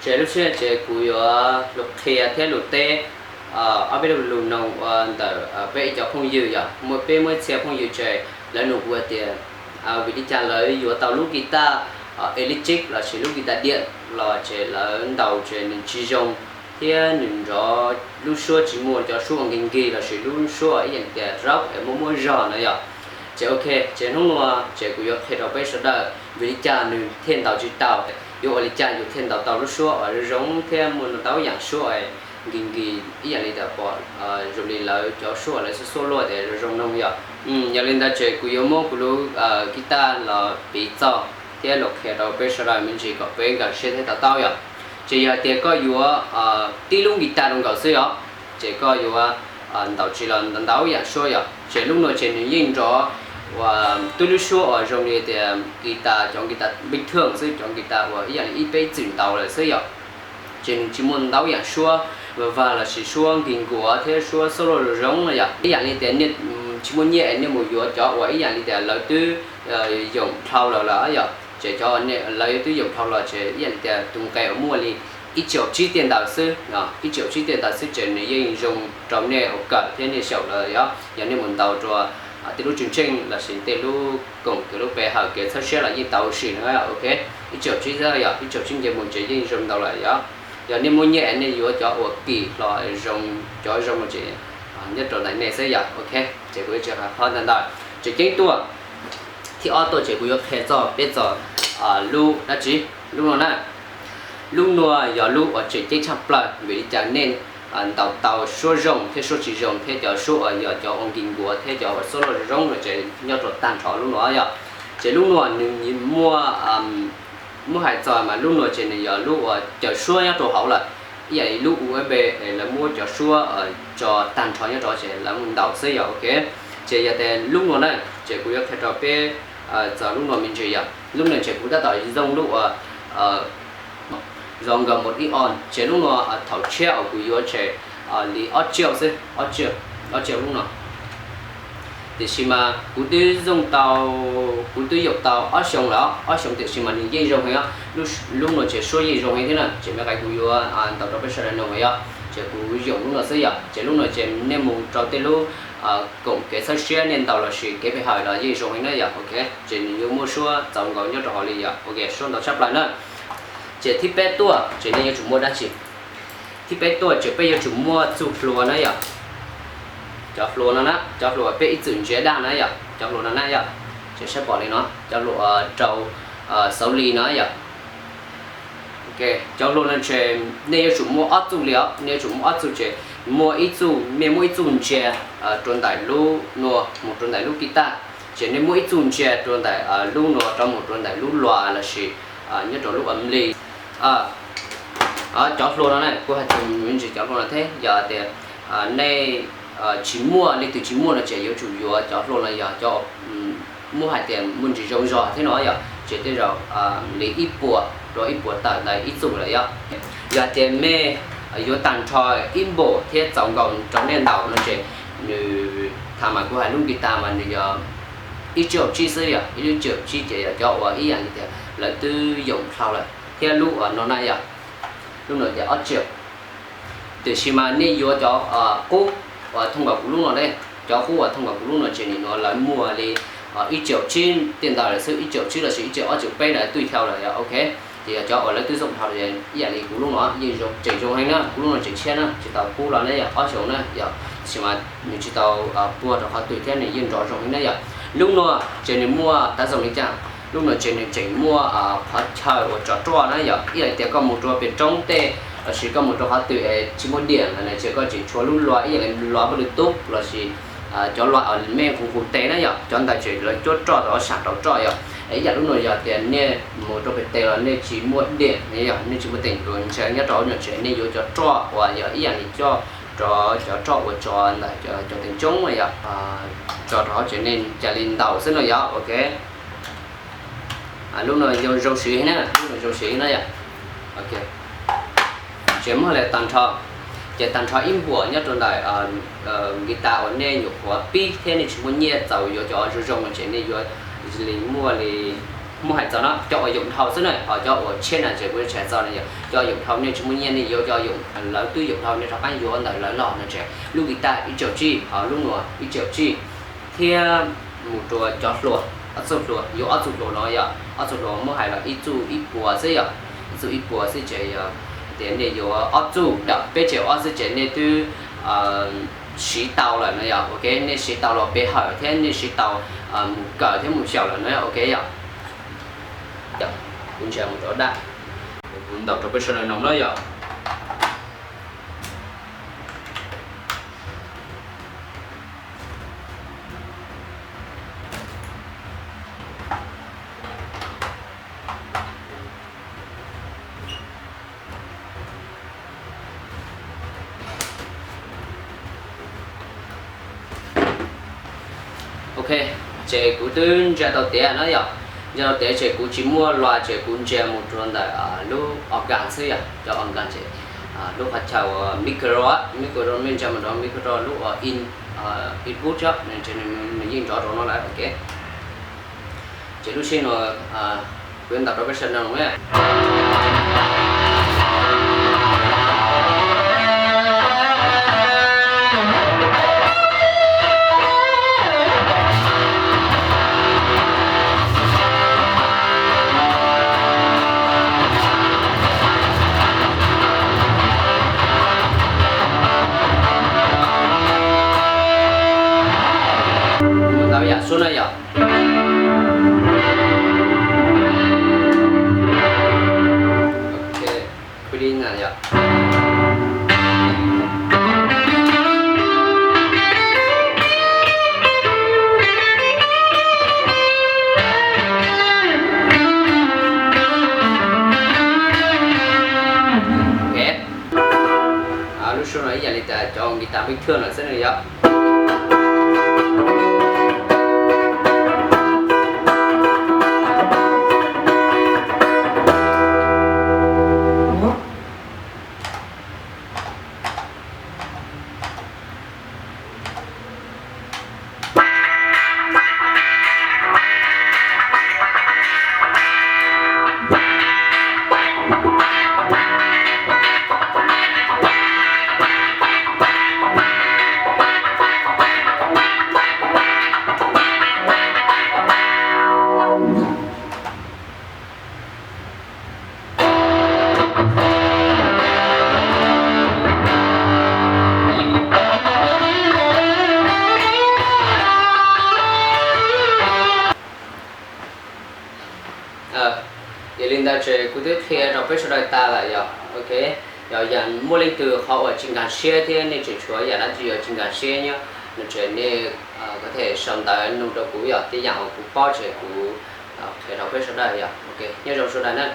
Ces lub sij hawm ces kuv yuav lug qhia thiab lug teb ob peb lug lug noog ua ntawm peb ib cov phooj ywg yom, muaj peb muaj ib txhia phooj ywg ces lawv nug kuv hais tias vim li cas lawv yuav tau lub guitar electric lossis lub guitar diam los ces lawv ntaus ces nws tsis zoo thiab nws nrov lub suab tsis muaj cov suab uas nkig nkig lossis lub suab ib yam tias rock es muaj muaj zog na yom. Ces ok, ces hnub no ces kuv yuav qhia rau peb sawv daws vim li cas nws thiaj ntaus tsis tau, yuav ua li cas yus thiaj ntaus tau lub suab uas zoo zoo thiab muaj ntau yaam suab nkig nkig ib yam li tias pom zoo li lawv cov suab lawv xuaj xuaj luaj tias zoo zoo no yom. Yog li ntawd ces kuv yuav muab kuv lub guitar los piv txog thiab los qhia rau peb sawv daws me ntsis kom peb nkag siab thiab to taub yom. Ces yog hais tias koj yuav tib lub guitar rau nkaus xwb yom, ces koj yuav ntaus tsis los ntau yaam suab yom. Ces lub no ces nws yeej nrov uas tub lub suab uas zoo li tias guitar, cov guitar bình thường xwb, cov guitar uas ib yam li ib peb txwm ntaus lawm xwb yom. Ces nws tsis muaj ntau yaam suab vag vag lossis suab nkig nkuav thiab suab solo zoo zoo no yom. Ib yam li tias nej tsis muaj nyiaj es nej mus yuav cov uas ib yam li tias lawv twb yoom dhau lawm lawm yom, ces cov lawv twb yoom dhau los ces ib yam li tias tus nqe uas muaj li ib triệu tsib tiaj ntawd xwb, ib triệu tsib tiaj ntawd xwb ces nws yeej zoo rau nej ua kawm thiab nej xyaum lawm yom. Yog nej mus ntaus rau tej lub tsev tseej lossis tej lub koom kev lub pe hawm kev txhawb siab los yeej tau ua si na. Ok, ib triệu tsib yom, ib triệu tsib nce mus ces yeej zoo ntau lawm yom. Yog nej muaj nyiaj nej yuav cov uas kim hlo zoo, cov zoo ces nyob rau ntawm nej xwb yom. Ok, ces kuv tsis hais qhov ntawd ntawd. Ces ceeb tuaj thib ob tuaj ces kuv yuav qhia txog peb txog lub dab tsi, lub no na. Lub no yog lub uas tseem ceeb tshaj plaws vim li cas nej ntaus tau suab zoo thiab suab tsis zoo thiab cov suab uas yog cov uas nkig nkuav thiab cov uas xuab luaj zoo zoo no ces nyob rau tag nrho lub no yom. Ces lub no nws muaj, muab hais txog mas lub no ces nws yog lub uas caw suab nyob rau hauv lawm, ib yam li lub U S B es lawv muab cov suab tso tag nrho nyob rau ces lawv mus ntaus xwb yom. Ok, ces yog tias lub no na, ces kuv yuav qhia rau peb txog lub no me ntsis yom. Lub no ces kuv tab tom zoo lub uas zov nkaus mus ib on, ces lub no thaum tshiab uas kuv yuav ces li ob triệu xwb, ob triệu, ob triệu lub no. Tiam sis mas kuv twb zoo tau, kuv twb yoom tau ob xyoos lawm, ob xyoos tiam sis mas nws yeej zoo heev, lub no ces suab yeej zoo heev thiab na. Ces me qais kuv yuav ntaus rau peb sawv daws noog yom, ces kuv yoom lub no xwb yom. Ces lub no ces nej mus rau tej lub koom kev txhawb siab nej ntaus lossis kev pe hawm los yeej zoo heev na yom. Ok, ces nws yuav muaj suab txaus nkaus nyob rau hauv li yom. Ok, suab ntau tshaj plaws na. Ces thib peb tuaj ces nej yuav tsum muaj dab tsi? Thib peb tuaj ces peb yuav tsum muaj txuj hlua na yom. Cov hlua no na, cov hlua peb ib txwm ntsia daj na yom, cov hlua no na yom. Ces saib pom li no, cov hlua rau xauv li no yom. Ok, cov hlua no ces nej yuav tsum muaj ob txuj li os, nej yuav tsum muaj ob txuj ces muaj ib txuj, nej muaj ib txuj ntsia rau ntawm lub no mus rau ntawm lub guitar, ces nej muaj ib txuj ntsia rau ntawm lub no rov mus rau ntawm lub loa lossis nyob rau lub amp li. Cov hlua no na, kuv hais txog me ntsis cov hlua no thiab, yog tias nej tsis muaj, leej twg tsis muaj no ces yuav tsum yuav cov hlua no yog cov muab hais tias muaj ntsis zoo zog thiab no yom, ces tej zaum li ib puas rau ib puas tawm ntawd ib txuj lawm yom. Yog tias nej yuav tag nrho ib npum thiab txaus nkaus rau nej ntaus no ces nws, tham mas kuv hais lub guitar mas nws yog ib triệu tsib xwb yom, ib lub triệu tsib ces yog cov uas ib yam li tias lawv twb yoom dhau lawm thiab lub uas no na yom, lub no ces ob triệu. Tiam sis mas nej yuav cov qub uas thooj nkaus kuv lub no ne, cov qub uas thooj nkaus kuv lub no ces nim no lawv muaj li ib triệu tsib tiaj ntawd lawm xwb, ib triệu tsib lossis ib triệu ob triệu peb ntawd twb yog lawm yom. Ok, ces yog cov uas lawv twb yoom dhau ib yam li kuv lub no yeej zoo, tseem zoo heev na, kuv lub no tseem tshiab na, tsis tau pub los ne yom, ob xyoos na yom, tiam sis mas nws tsis tau puag rau qhov twg thiab nws yeej nrov zoo heev na yom. Lub no ces nws muaj tab zoo li cas? Lub no ces nws tseem muaj qhov chaw uas tso roj na yom, ib yam li tias koj mus rau pem roob tej lossis koj mus rau qhov twg es tsis muaj diam lawm na ces koj tseem tshuav lub loa ib yam li loa Bluetooth lossis cov loa uas mej nqus nqus tes na yom, cov ntawd ces lawv cuab roj rau sab rau roj yom. Ib yam lub no yog tias nej mus rau pem tes los nej tsis muaj diam yom, nej tsis muaj teem luas ntsia nyob rau hauv no ces nej yuav cov roj uas yog ib yam li coj rau cov roj uas tso ntawm cov teem coob yom, tso rau hauv ces nej cia li ntaus xwb no yom. Ok, lub no zoo siv na, lub no zoo siv na yom. Ok, ces muab li tag nrho, ces tag nrho ib npuas nyob rau ntawm guitar uas nej nyuam qhuav pib thiab nej tsis muaj nyiaj txaus yuav cov zoo zoo no ces nej yuav li muaj li Muab hais txog no cov uas yoom dhau xwb na, ho cov uas tshiab na ces kuv tsis hais txog no yom. Cov yoom dhau nej tsis muaj nyiaj nej yuav cov yoom, lawv twb yoom dhau nej rov qab yuav ntawm lawv los no ces lub guitar ib tsoom tsib, ho lub nuav ib tsoom tsib, thiab mus rua cov hluas, ob txuj hluas, yuav ob txuj hluas no yom. Ob txuj hluas muab hais los ib txuj ib puas xwb yom, ib txuj ib puas xwb ces yog tias nej yuav ob txuj yom, peb tseg ob xwb ces nej twb siv tau lawm no yom. Ok, nej siv tau los pe hawm thiab nej siv tau mus kawm thiab mus xyaum lawm no ok yom. Kuv ntsia mus rau dab, kuv ntaus rau peb sawv daws mloog na yom. Ok, ces kuv twb ntsia tau tiav no yom. Ntsia tau tiav ces kuv tsis muaj lus ces kuv ntsia mus rau ntawm lub organ xwb yom, cov organ ces lub qhov chaw uas micro, micro nej ntsia mus rau micro lub uas in, input nws yeej nrov rau no lawm ok. Ces lub sij hawm no kuv yuav ntaus rau peb sawv daws mloog na. Ntau yam suab na yom. Ok, peb li na yom. Lub suab no ib yam li tas cov guitar peb khwb no xwb na yom. Yog li ntawd ces kuv twb qhia rau peb sawv daws tas lawm yom. Ok, yog yam muaj leej twg qhov uas tsis nkag siab thiab nej tseem tshuav yam dab tsi uas tsis nkag siab nyob no ces nej có thể sau ntawv nug rau kuv yom, tej yam uas kuv paub ces kuv qhia rau peb sawv daws yom. Ok, nyob zoo sawv daws na.